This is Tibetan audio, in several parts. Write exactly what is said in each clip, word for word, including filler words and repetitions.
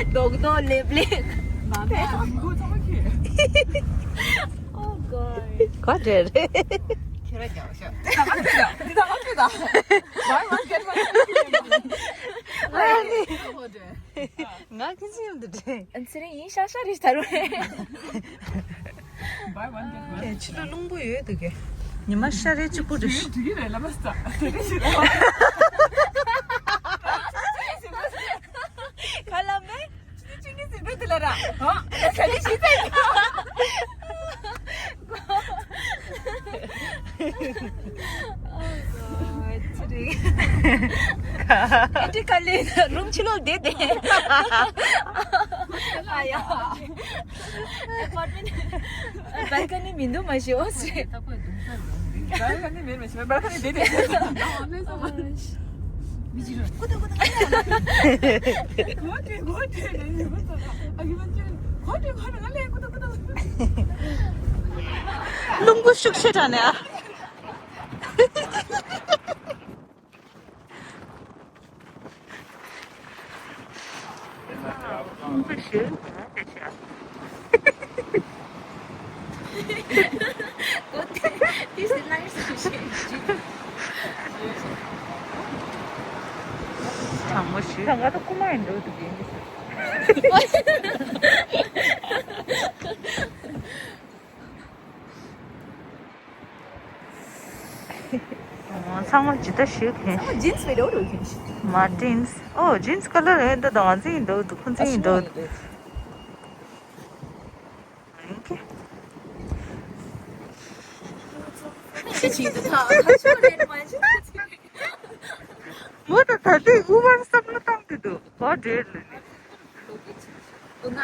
རྡོག་རྡོག་ལེབ་ལེབ། མ་མ་རིང་པོ་ཚང་མ་ཁྱེར། Oh God. ག་འདྲ་རེད། ཁྱེད་རང་ཀྱང་ཤོད། འདི་དང་ཨ་ཕི་ད། འདི་དང་ཨ་ཕི་ད། Buy one get one free. ཨ་ནི། ང་ཁྱི་ཆེན་དུ་དྲན། ཨ་ཚེ་རིང་ཡིན་ཤག་ཤག་རེད་ད་རུང་། Buy one get one. ཕྱི་ལོ་རླུང་པོ་ཡོད་འདུག་གས། ཉི་མ་ཤར་རེ་གཅིག་པུ་རེད། དུས་རེད་ལ་མ་ས། དེ་རེད་ཞིག་ལ། ག་ལ་མེད། ཅི་ཅི་ནི་ཟིན་འདུག་དེ་ལ་ར། ཧོ། ད་ནི་ཞིག་ཚེ། ཨེ་ཏི་ཀ་ལེ་རུམ་ཕྱི་ལོགས་བསྡད་དེ། ཨ་ཡ། ཨེ་པར་ཊི་མེན་ཊི། བལ་ཀ་ནི་མི་འདུག་མ་ཤེས་ཨོ་ཟེར། བལ་ཀ་ནི་མེད་མ་ཤེས། བལ་ཀ་ནི་བསྡད་དེ། མི་ཅི་རེད། ཀུ་ཏུ་ཀུ་ཏུ་ཀུ་ཏུ། གོ་དྲེ་གོ་དྲེ་ནས་ཉོ་ས་ལ། ཨ་ཡི་མ་ཅི་རེད། གོ་དྲེ་གོ་དྲེ་ང་ལས་ཀུ་ཏུ་ཀུ་ཏུ། རླུང་བུ་ཤུགས་ཆེ་དྲགས་ནས་ཨ། དྲང་མོ་ཞུ། ད་ང་ཚོ་རྐུ་མ་ཡིན་འགྲོ་འདུག་ཡིན་གྱི། ཚང་མ་ཇི་ལྟར་ཞིག་གིན། ཨོ་ཇིན་སི་བེ་རོ་རོ་གིན། མ་ཏིན་སི། ཨོ་ཇིན་སི་ཀ་ལར་ཨེ་འདི་དང་ང་ཚོ་ཡིན་འདུག་འདུག་ཁོང་ཚོ་ཡིན་འདུག་འདུག་ཨིན་ཀེ། ཁྱི་ཆེན་དུ་ཐག་ཁ་ཆོ་རེད་མ་ཤེས། མོ་ད་ད་ལྟའི་ཨུ་བར་བསམ་བློ་བཏང་གི་འདུག་གོ་འདྲེ་ལ་ནི། ཨུ་ང་།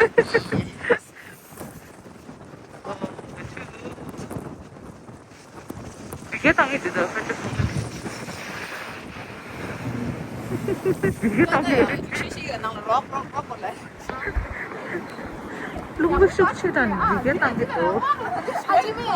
བི་གེ་བཏང་གི་འདུག་ད་ཁ་ཆེ་སོང་། བི་གེ་བཏང་གི་འདུག་ཆུ་ཤིག་གི་ནང་ལ་རོག་རོག་རོག་གོ་ལེ། རླུང་བུ་ཤུགས་ཆེ་དང་འདི་གའི་བཏང་གི་འདུག་ཨ་ཅེ་མེ། ཨ།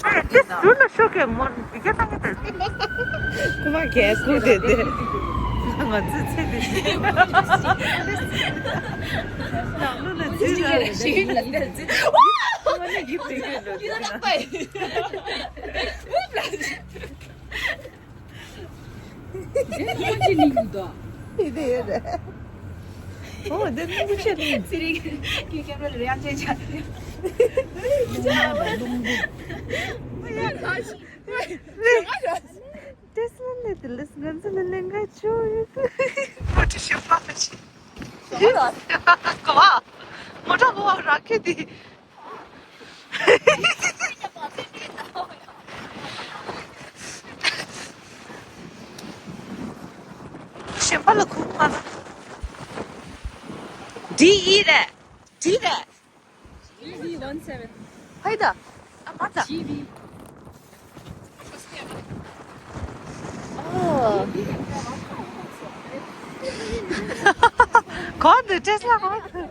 ཨ། དེ་ཟུར་ལ་ཤོག་གེ་མོ་འདི་ག་བཏང་གི་འདུག་ཁུ་མ་གས་ཁུ་དེ་དེ། ང་ཚོའི་ཚེ་འདི། ནང་ལོ་ལ་རྫི་ར་རེ་ཞིག་ལ་རྫི། ཁུ་མ་ནི་ཡིབ་དེ་གས་འགྲོ་དེ་ན། དེ་ཁོ་ཅི་ནི་གུ་དོ། དེ་དེ་ཡོད་རེད། ཨོ་དེ་ནི་གུ་ཆེ་ནི། ཚེ་རིང་གི་ཁེ་མ་ར་ལ་ཡང་ཅན་ཆ། ལུང་མ་དང་ལུང་མ། ཏེ་སི་ལ་ནི་དེ་ལས་ང་ཚོ་ལ་ལེན་ག་ཆོ་ཡོད། མོ་ཏི་ཤི་པ་ཆི། གོ་བ། མོ་ཏྲ་གོ་བ་ར་ཁེ་དི། གཞན་པ་ལ་ཁུག་མ་ན། ཌི་ཨི་རེད། ཌི་རེད། ཇི་ཝི་ཝན་སེ་ཝན། ཕ་ཡི་ད། ཨ་མ་ད། ཇི་ཝི། ཨོ། གོ་འདུག་ཏེ་སི་ལ་གོ་འདུག་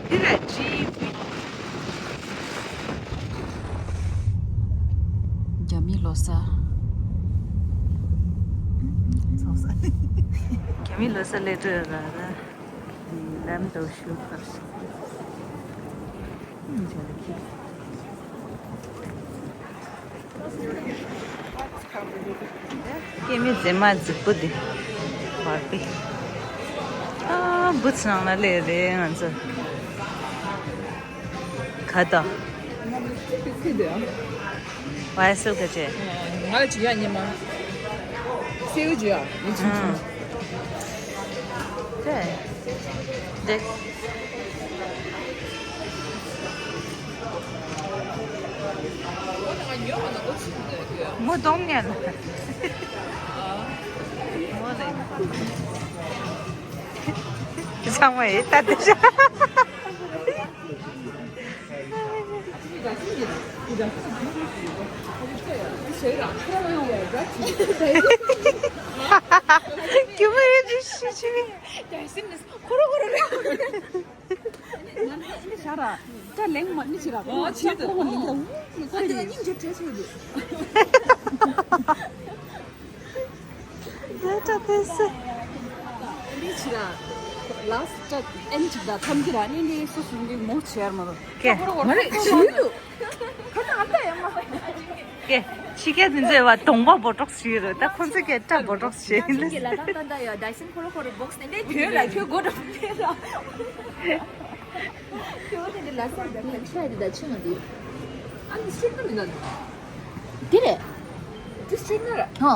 འདི་ལ་ཇི་ཝི། རྒྱ་མི་ལོ་གསར། རྒྱ་མི་ལོ་གསར་སླེབས་འགྲོ་ཡོད་ར་ར། ལམ་དུ་ཞུགས་པར་ཞུ། ཨིན་ཇི་ལ་ཁྱི། སྐྱེ་མེད་མཛེས་མ་རྫིག་པོ་འདི། བར་པི། ཨ། བུ་ཚ་ནང་ན་ལས་རེད་ང་ཚོ། ག་ད། ཝའི་སིལ་ག་ཅེ། ང་ལ་ཅི་ཡ་ཉི་མ། སེའུ་ཅི་ཡ་ཉི་ཆུང་ཆུང་། དེ། དེ། མོ་གདོང་ཉལ་ལ། ཚང་མ་ཡི་ད་དེ་ཤ། ཁྱོད་མོ་ཡི་ཅི་ཤི་ཤི་མི། ཁོ་རོ་ཁོ་རོ་རེད། ང་ནི་ཤ་ར། ད་ལེང་མ་ནི་ཅི་ར། ཨོ་ཆེ་དུ། ཁོ་མ་ལེང་ར། ཨུ་ཁོ་དེ་ལ་སྙིང་རྗེ་བྲལ་ཆེ་དུ། ད་ད་དེ་སེ། ནི་ཅི་ར། ལཱསི་ཊི་ཨེན་ཅིག་ད་ཐམ་གི་ར་ནི་ནི་སུ་སུ་ནི་མོ་ཆེར་མ་རོ། ཀེ། མ་རེད་ཆི་ལུ། ཁོ་ན་ཨ་ད་ཡ་མ། ཀེ། ཕྱི་རྒྱལ་དེ་ཚོས་བ་གདོང་པ་བོ་ཊོག་སི་བྱེད་རོ། ད་ཁོ་ཚོས་ཀྱི་སྐྲ་བོ་ཊོག་སི་བྱེད་ཡིན་ལ། ལ་དང་ད་ད་ཡ་ཌའི་སན་ཁོ་ལོ་ཁོ་རོ་བོག་སི་དེ་འདྲའི་དོན་ལ་ཁྱོད་སྒོ་འགྲོ་དེ་ལ། ཁྱོད་དེ་འདྲ་ལ་སར་ད་ཁྱོད་ཤ་དེ་ད་ཆི་མ་དེ། ཨ་ནི་སི་ཊི་རེ་ཊི་ནི་མིན་ན། དེ་རེད། དེ་སི་ཊི་རེ་ཊི་ནར། ཧོ།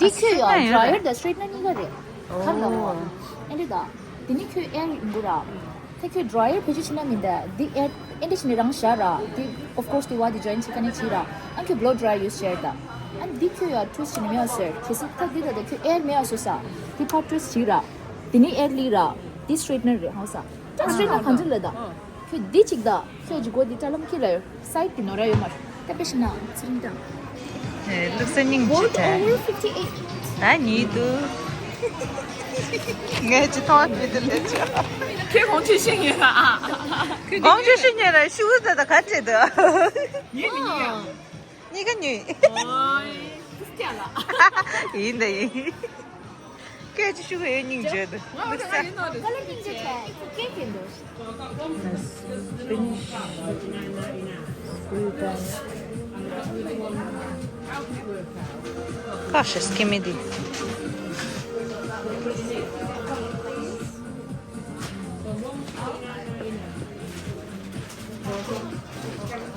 དེ་ཁྱོད་ཡ་སི་ཊི་རེ་ཊི་ནར་ཡོད་རེད། ཌ་ཡར་དང་སི་ཊི་རེ་ཊི་ནར་གཉིས་ཀ་རེད། ཁ་ལ་བ། ཨོ། ཨེ་འདྲ་ད། དེ་ནི་ཁྱོད་ཨེར་ཡིན་དགོས་ར། ད་ཁྱོད་ཌ་ཡར་བེད་སྤྱོད་བྱེད་ན་མིན་ད། འདི་ཨེར་ཨེ་འདྲ་བྱས་ནས་རང་བཞག་ར། འདི་ཨོཕ་ཀོར་སི་འདི་བ་འདི་ཇོ་ཡིན་བྱེད་ག་ནས་བྱེད་ར། ཨ་ཁྱོད་བློ་ཌ་ཡར་ཡུ་སི་བྱས་ར་ད། ཨ་འདི་ཁྱོད་ཡ་ཊུ་ཝི་སི་ཊི་བྱས་ནས་མེད་པ་བཟོས། གལ་སྲིད་ད་འདི་ད་ད་ཁྱོད་ཨེར་མེད་པ་བཟོས་ས། འདི་ཕར་ཊུ་ཝི་སི་ཊི་བྱེད་ར། འདི་ནི་ཨེར་ལི་ར། འདི་སི་ཊི་རེ་ཊི་ནར་རེད་ཧང་ས། ད་སི་ཊི་རེ་ཊི་ནར་གང་འདྲ་ལ་ད། ཁྱོད་འདི་གཅིག་ད། ཁྱོད་ཀྱི་སྒོ་འདི་ཏྲ་ལམ་ཁྱེར་ལ་ཡོད། སའིཌ་དེ་ནོར་ཡ་ཡོད་མ་རེད། ད་དཔེ་བཞག་ན་ཚེ་རིང་དང་། ཨེ། ལུག་སེ་སྙིང་རྗེ་བྲལ། ད་ཉིད་དུ། ངས་ཅི་མཐོང་བ་མི་འདུག་ལས་ཆོག་ཁྱོད་གོང་ཆེ་ཤེས་ངེས་ལ། གོང་ཆེ་ཤེས་ངེས་ལ་ཤུ་གུ་ད་ད་ག་བྲལ་འདུག་ངས་མི་ཉན་ཡ། གཉིས་ཀ་ཉོས། ཨོའི། ཡིན་ད་ཡིན། སྐད་ཅིག་ཤུ་གུ་ཡོད་སྙིང་རྗེ་འདུག་ང་ང་ཡིན་ནོ་རེད། ག་ལ་སྙིང་རྗེ་བྱས་ཁྱོད་སྐད་ཀྱིན་འདུག Let's finish. Gosh, it's gimme the.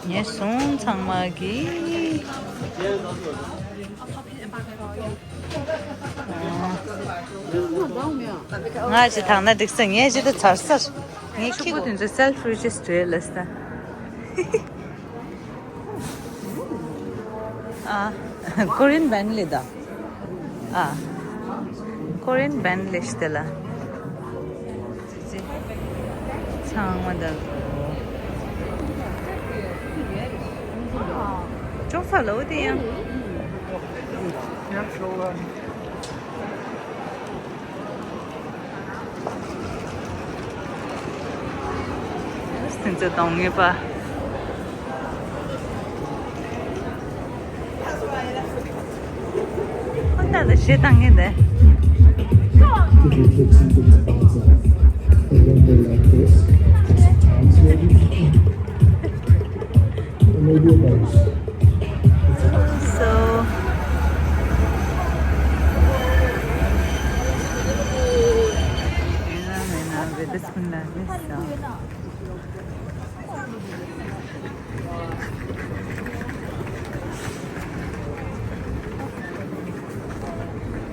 ངས་སོང་ཚང་མ་གི། ང་ཅི་ཐང་ན་འགྲིག་ས་ངས་ཅི་ད་ཚར་ཚར། ངས་ཁྱི་གོ་དེ་ཚོ་སེལ་ཕི་རི་ཇི་སི་ཊར་རེད་ལ་ས། ཨ། ཀོ་རི་ཡན་བན་ལི་ད། ཨ། ཀོ་རི་ཡན་བན་ལི་ཤི་ཏེ་ལ། ཚང་མ་ད། ཅོག་ཚ་ལ་འོ་དེ་ཡང་། སེམས་ཚེ་གཏོང་ངེས་པ། ཁོ་ན་ད་ཞེ་བཏང་ངེས་འདི། If you put something outside, remember like this, sometimes you'll be happy. It may be a virus. So,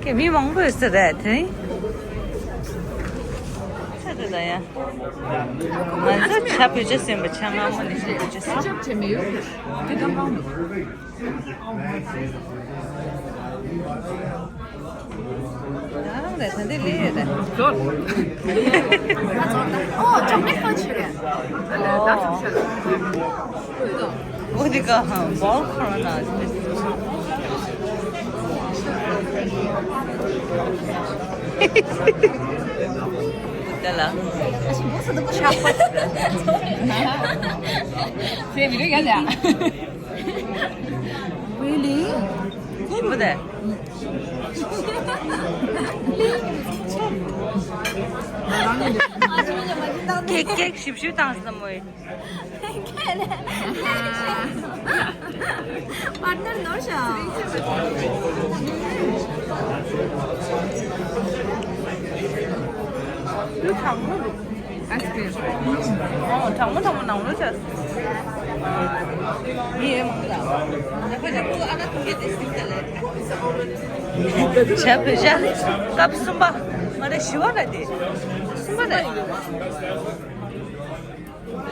ཀྱེ་མི་མང་པོ་ཡོད་ས་རེད་དེ། ཆ་དེ་ད་ཡ། ང་ཚོ་ཆ་བོད་ཆ་སེམས་པ་ཆ་ངམ་མོ་ནི་ཆ་བོད་ཆ་སེམས། ཆ་བྱེད་མི་ཡོད་རེད། དེ་ད་མང་། ང་རང་རེད་ད་འདི་ལས་ཡོད་རེད། ཨོ་ཅོག་ལེ་ཊི་ཕོན་ཆེ་རེད། ཨོ། འོ་འདི་ག་ཧ་བོལ་ཁོ་རོ་ན། དེ་ལ། ཨ་ཤི་མོ་སུ་དུ་གོ་ཤ་པ། ཟེར་མི་རུ་ཡ་ལ། Really? ཐེབས་མི་དེ། ཀེག་ཀེག་ཞིབ་ཞིབ་བཏང་སོང་མོས། ཁྱེད་ལས། པར་ནར་ནོར་ཤག་ཨའི་སི་ཀྲིམ། ཨོ་གྲང་མོ་གྲང་མོ་ནང་ལོགས་ཆགས། མི་ཡོད་མང་ལ། ཡག་པོ་ཡག་པོ་ཨ་ན་ཐུང་གི་དེ་སིམ་ད་ལེ། བྱ་བོད་ཤ་སྐབས་གསུམ་པ། མ་རེད་བཞི་བ་རེད་དེ། གསུམ་པ་རེད།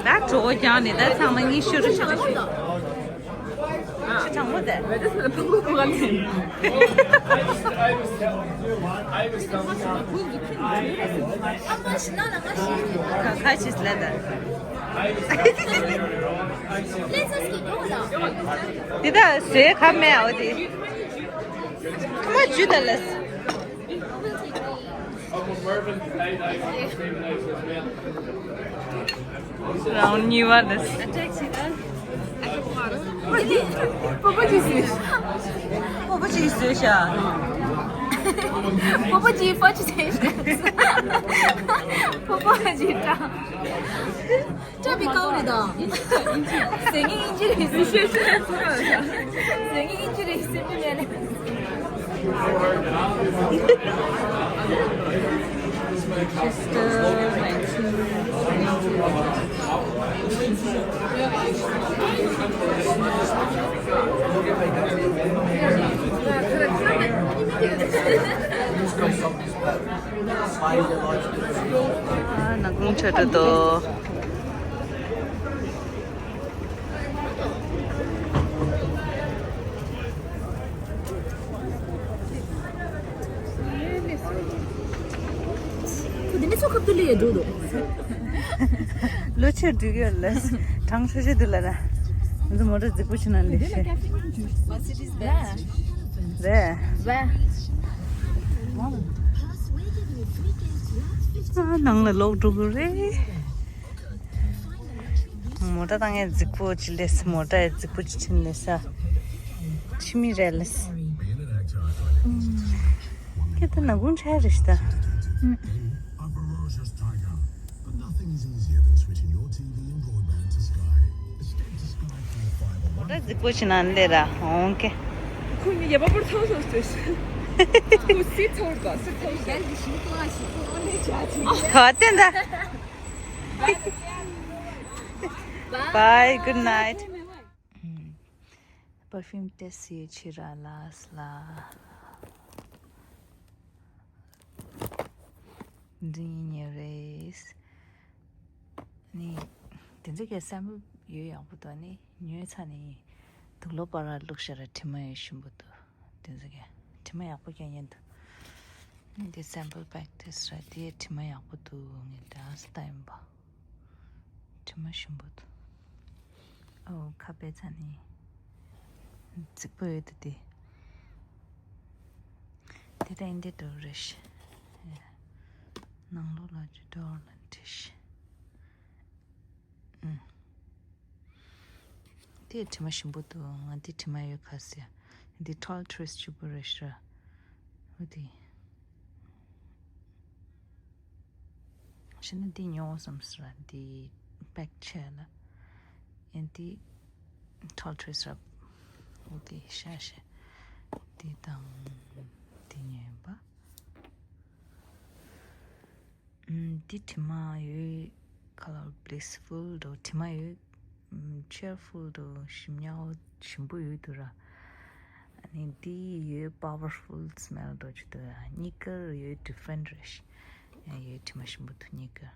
ད་གྲོད་ཁོག་རྒྱགས་ནས་ད་ཚང་མ་གཉིད་ཤོར་རུ་ཤོར་རུ་ཤོར། དྲང་མོ་དེ། ཁ་ཁ་ཤིས་ལ་ད། འདི་ད་བཟོས་ཁ་མེད་འོ་དེ། ཁ་མ་ཇུ་ད་ལས། རང་གཉིས་པ་དེ། སྤོ་པོ་ཅིག་བཟོས། སྤོ་པོ་ཅིག་བཟོས་ཤག་སྤོ་པོ་ཅིག་ཕོ་ཅིག་བཟོས་ཤག་སྤོ་པོ་ཅིག་དྲང་། ཅོ་པི་ཀའོ་རེད་དོ། ཟེར་ངེས་ཨིན་ཇི་རེད། ཟེར་ངེས་ཨིན་ཇི་རེད་ཟེར་མི་མེད་ལེ། ཨ་ནག་ཁུང་ཆ་འགྲོ་དོ། ཁོ་དེ་ནས་ཚོ་ཁབ་ཏུ་ལི་ཡ་འགྲོ་འདུག་ལོ་ཆེར་འགྲིག་ཡོད་ལ། གྲང་ཤོས་ཤོས་འདུག་ལ་ན། ང་ཚོ་མོ་ཊ་རྫིག་པོ་ཞིག་ནང་ལས་ཤེས། རེད། ཨ་ནང་ལ་ལོག་འགྲོ་གི་རེད། མོ་ཊ་བཏང་ཡས་རྫིག་པོ་ཅིག་ལས། མོ་ཊ་ཡས་རྫིག་པོ་ཅིག་ཁྲིད་ལས་ས། ཕྱི་མི་རེད་ལས། ཁྱེད་ད་ནག་ཁུང་ཆ་རེད་ཤི་ད། But nothing is easier than switching your T V and broadband to Sky. Escape to Sky Free Fibre མོ་ཊ་རྫིག་པོ་ཞིག་ནང་ལས་ར་འོང་གེ། ཁོ་ནི་ཡ་པ་པོར་ཚོགས་སོ་ཟེར། ཁོ་སི་ཚོར་པ་སི་ཚོར་པ། ག་བརྟེན་ད། Bye, good night. Perfume test བྱེད་ཕྱིར་ར་ལགས་ལ། འདི་ཉོས་རེད། ནི། དེ་ཚོ་གའི་sample ཡོད་ཡག་པོ་འདུག་ནི་ཉོས་ཚར་ནི། དུག་ལོག་པ་ར་བླུགས་ཤ་ར་དྲི་མ་ཡོད་ཞིམ་པོ་འདུག་དེ་ཚོ་གའི་དྲི་མ་ཡག་པོ་རྐྱང་རྐྱང་འདུག་ནི་འདི་sample pack དེ་ཚོ་ར་དེ་དྲི་མ་ཡག་པོ་འདུག་ངས་དེ་ཨ་སི་ད་ཡིན་པ། དྲི་མ་ཞིམ་པོ་འདུག་ཨོ་ཁ་པད་ཚ་ནི། རྫིག་པོ་ཡོད་དེ་དེ། དེ་ད་ཨིན་དེ་འགྲོ་རེད་ཤི། ནང་ལོགས་ལ་ཇུ་ཏོར་ལ་འདྲི་ཤི། ཨུ། དེ་དྲི་མ་ཞིམ་པོ་འདུག་ང་དེ་དྲི་མ་ཡོད་ཁ་ཟེར། དེ་ཐོལ་ཁྲིས་ཞིག་པོ་རེད་ཤི་ར། འོ་དེ། ཤི་ན་འདི་ཉོ་བསམ་སི་ར་འདི་པེག་ཆེ་ལ། ཨེ་འདི་ཐོལ་ཁྲིས་ར། འོ་དེ་ཤ་ཤ། འདི་དང་འདི་ཉོས་པ། ཨུམ། འདི་དྲི་མ་ཡོད་ཁ་ལ་blissful འགྲོ་དྲི་མ་ཡོད། ཨུམ། cheerful འགྲོ་ཞིམ་ཉག་ཞིམ་པོ་ཡོད་འདུག་ར། ཨ་ནི་འདི་ཡོད་powerful smell འགྲོ་ཅི་འདུག་ར་གཉིས་ཀར་ཡོད་different རེད་ཤི། ཡོད་དྲི་མ་ཞིམ་པོ་འདུག་གཉིས་ཀར།